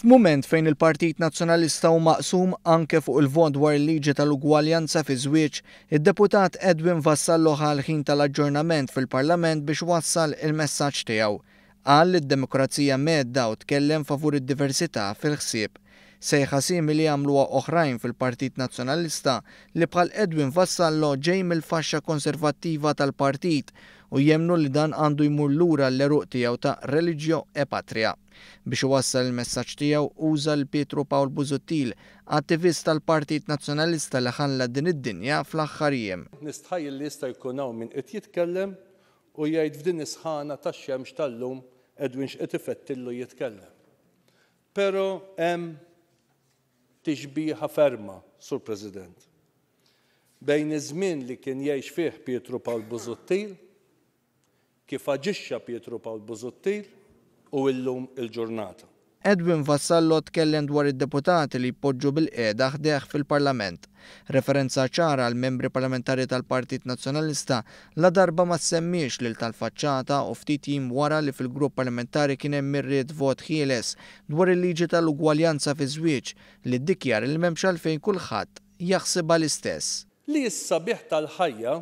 F'mument fejn il-Partit Nazzjonalista hu maqsum anke fuq il-vot dwar il-liġi tal-ugwaljanza fiż-żwieġ, id-Deputat Edwin Vassallo ħa l-ħin tal-aġġornament fil-Parlament biex wassal il-messaġġ tiegħu. Qal li d-demokrazija mhedda u tkellem favur id-diversità fil-ħsieb. Sejħa simili għamluha oħrajn fil-Partit Nazzjonalista li bħal Edwin Vassallo ġej mill-faxxa konservattiva tal-partit u jemmnu li dan għandu jmur lura l-għeruq tiegħu ta' religio e patria. Biex iwassal il-messaġġ tiegħu uża lil Pietru Pawl Busuttil, attivist tal-Partit Nazzjonalista li ħalla din id-dinja fl-aħħar jiem. Nistħajjel li jista' jkun hawn min qed jitkellem u jgħid f'din is-sħana tax-xemx tal-lum Edwin x'qed ifettillu jitkellem. Pero hemm tixbiha ferma, Sur President, bejn iż-żmien li kien jgħix fih Pietru Pawl Busuttil, Kif aġixxa Pietru Pawl Busuttil u illum il-ġurnata. Edwin Vassallo tkellem dwar id-deputati li jpoġġu bilqiegħda ħdejh fil-Parlament. Referenza ċara għall-membri parlamentari tal-Partit Nazzjonalista ladarba ma ssemmiex lil tal-faċċata u ftit jiem wara li fil-grupp parlamentari kien hemm min ried vot ħieles dwar il-liġi tal-ugwaljanza fiż-żwieġ li ddikjara li m'hemmx għalfejn kulħadd jaħsibha l-istess. Li s-sabiħ tal-ħajja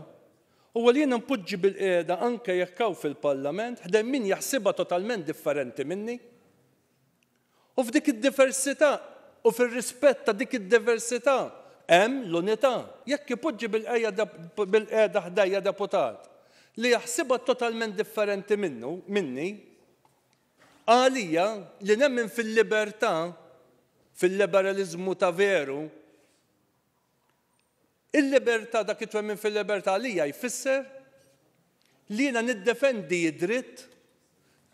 Huwa li jiena npoġġi bilqiegħda anke jekk hawn fil-Parlament ħdejn min jaħsibha totalment differenti minni. U f'dik id-diversità u fir-rispett ta' dik id-diversità hemm l-unità. Jekk ipoġġi bilqiegħda ħdejja deputat li jaħsibha totalment differenti minnu, minni, għalija li nemmen fil-libertà, fil-liberaliżmu ta' veru, Il-libertà, dak it-twemmin fil-libertà għalija jfisser li jiena niddefendi d-dritt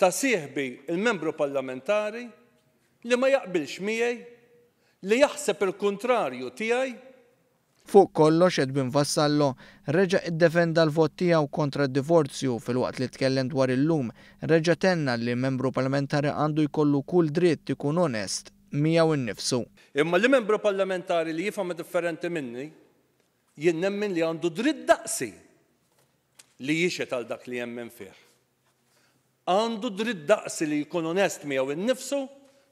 ta' sieħbi l-membru parlamentari li ma jaqbilx miegħi, li jaħseb il-kuntrarju tiegħi. Fuq kollox Edwin Vassallo reġa' iddefenda l-vot tiegħu kontra d-divorzju filwaqt li tkellem dwar illum reġa' tenna li membru parlamentari għandu jkollu kull dritt ikun onest miegħu nnifsu. Imma li membru parlamentari li jifhemha differenti minni, jien nemmen li għandu dritt daqsi li jixhed għal dak li jemmen fih. Għandu dritt daqsi li jkun onest miegħu nnifsu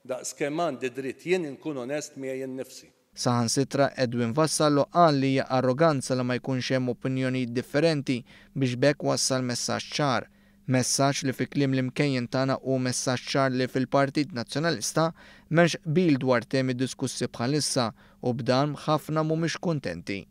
daqs kemm għandi dritt jien inkun onest miegħi nnifsi. Saħansitra Edwin Vassallo qal li hija arroganza li ma jkunx hemm opinjonijiet differenti biex b'hekk wassal messaġġ ċar. Messaġġ li fi kliem l-imkejjen tagħna hu messaġġ ċar li fil-Partit Nazzjonalista m'hemmx qbil dwar temi diskussi bħalissa u b'dan ħafna mhumiex kuntenti.